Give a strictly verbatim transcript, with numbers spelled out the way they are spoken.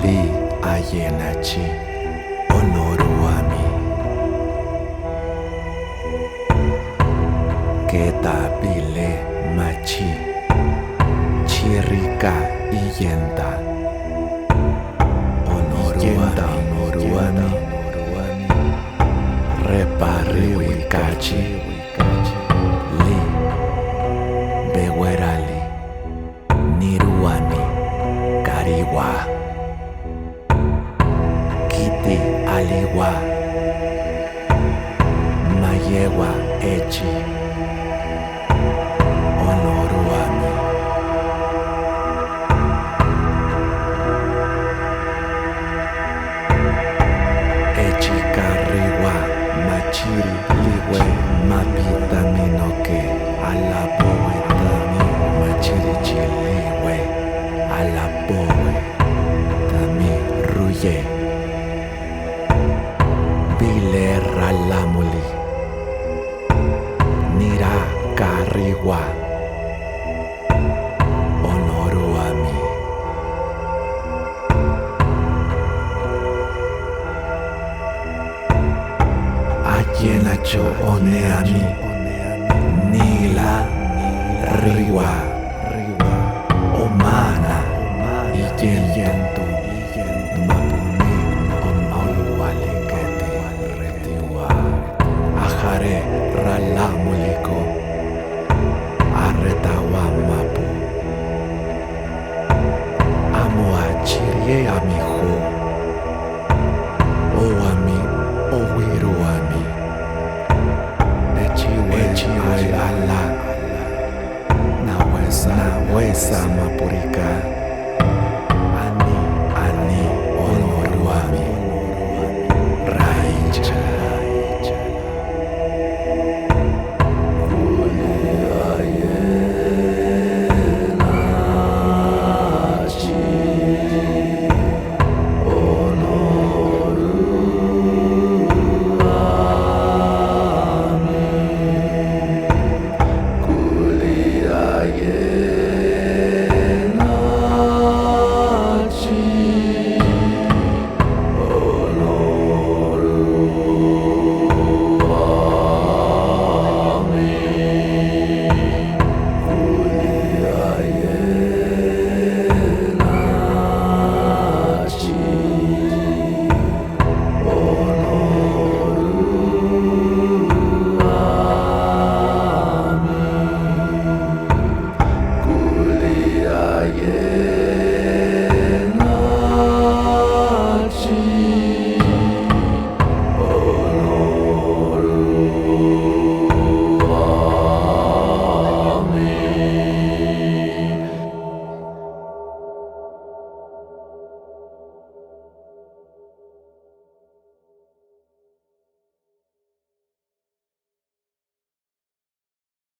Li ayénachi Onorúami. Keta bilé machí, chirrika iyénta Onorúami. Iyénta Onorúami. Repariwikachi. Li bewérali. Nirúami kariwa. Kiti aliwa. Mayéwa echi Onorúami. Echi kariwa machíri liwe mapi taminoke alapówe tamí machírichi liwe alapówe tamí ruyé. Bilé ralámuli nirá kariwa Onorúami. Ayénacho onéami níla riwa omána iyénto mapuni Onorúami keti retiwa. Ajaré ralámuliko aretawa mapu. Amo achiriéami ju. Owami owirúami. Echiwe echiwe alá. Nawésama nawésama purika.